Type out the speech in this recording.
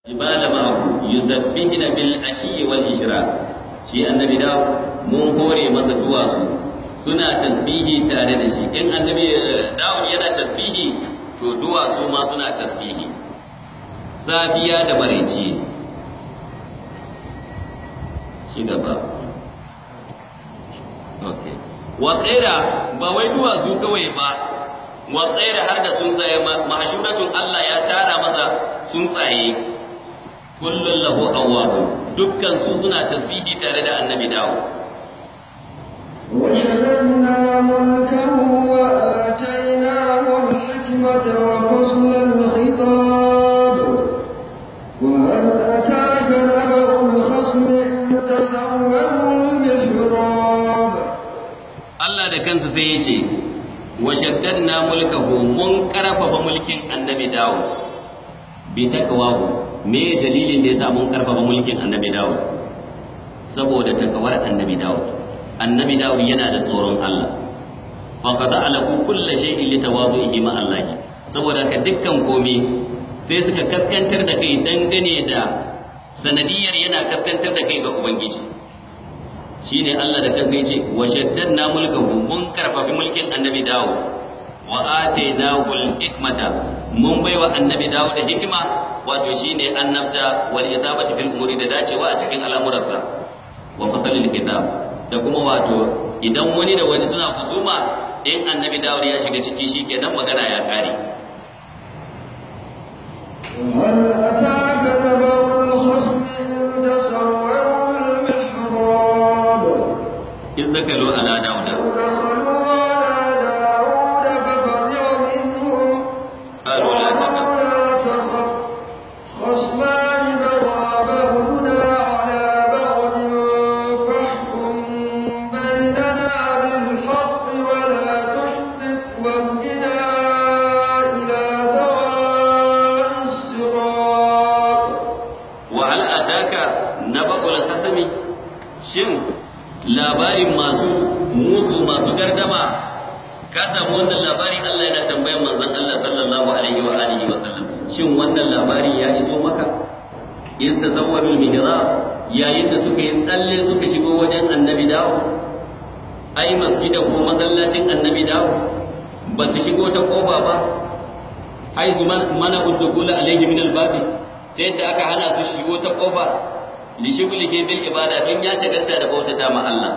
Jibala ma'ahu yusabbihuna bil ashiyyi wal ishraq. Shi annabi Dawud mun hore masa duwatsu suna tasbihi tare da shi. In annabi Dawud yana tasbihi, to duwatsu ma suna tasbihi safiya da maraice. Shi gaba, okay. Wa tsaira, ba wai duwatsu kawai ba, wa tsaira, har da tsuntsaye, mahshuratun, Allah ya tara masa tsuntsaye, kullun lahu awwabun, dukkan su suna tasbihi tare da annabi Dawud. وشددنا ملكه وآتيناه الحكمة وفصل الخطاب. وهل أتاك نبأ الخصم إذ تسوروا المحراب؟ Allah da kansa sai ya ce wa shaddadna mulkahu, mun karfafa mulkin annabi Dawud bi taqwahu. Me dalilin da yasa mun karfafa mulkin annabi Dawud? Saboda takawar annabi Dawud. Annabi Dawud yana da tsoron Allah. Fa qada lahu kullu shay'in li tawadu'ihi ma Allah. Saboda ka dukkan komai sai suka kaskantar da kai dangane da sanadiyar yana kaskantar da kai ga Ubangiji. Shine Allah da kansa yace wa shaddadna mulkahu, mun karfafi mulkin annabi Dawud, wa atainahu al-hikmata, mun baiwa annabi Dawud da hikima, wato shine annabta, wal isabati fil umuri, da dacewa a cikin al'amuransa, wa fasalil kitab, da kuma wato idan wani da wani suna husuma, in annabi Dawud ya shiga ciki, shikenan magana ya kare. وهل أتاك نبأ الخصم إذ تسوروا المحراب؟ Iz dakalu ala Dawud. دخلوا على داود ففزع منهم. قالوا لا تخف. قالوا لا تخف، خصمان بغى بعضنا على بعض، فاحكم بيننا بالحق ولا تشطط واهدنا إلى سواء الصراط. Wa hal ataka naba'ul khasmi, shin labarin masu musu, masu gardama, ka samu wannan labari? Allah yana tambayan manzon Allah sallallahu alaihi wa alihi wa sallam, shin wannan labari ya iso maka? Iz tasawwarul mihrab, yayin da suka yi tsalle suka shigo wajen annabi Dawud, ai masjidahu, masallacin annabi Dawud, ba su shigo ta kofa ba, haisu mana udkhula alaihi min albabi, ta yadda aka hana su shigo ta kofa, li shughlihi bil ibada, don ya shagalta da bautata ma Allah.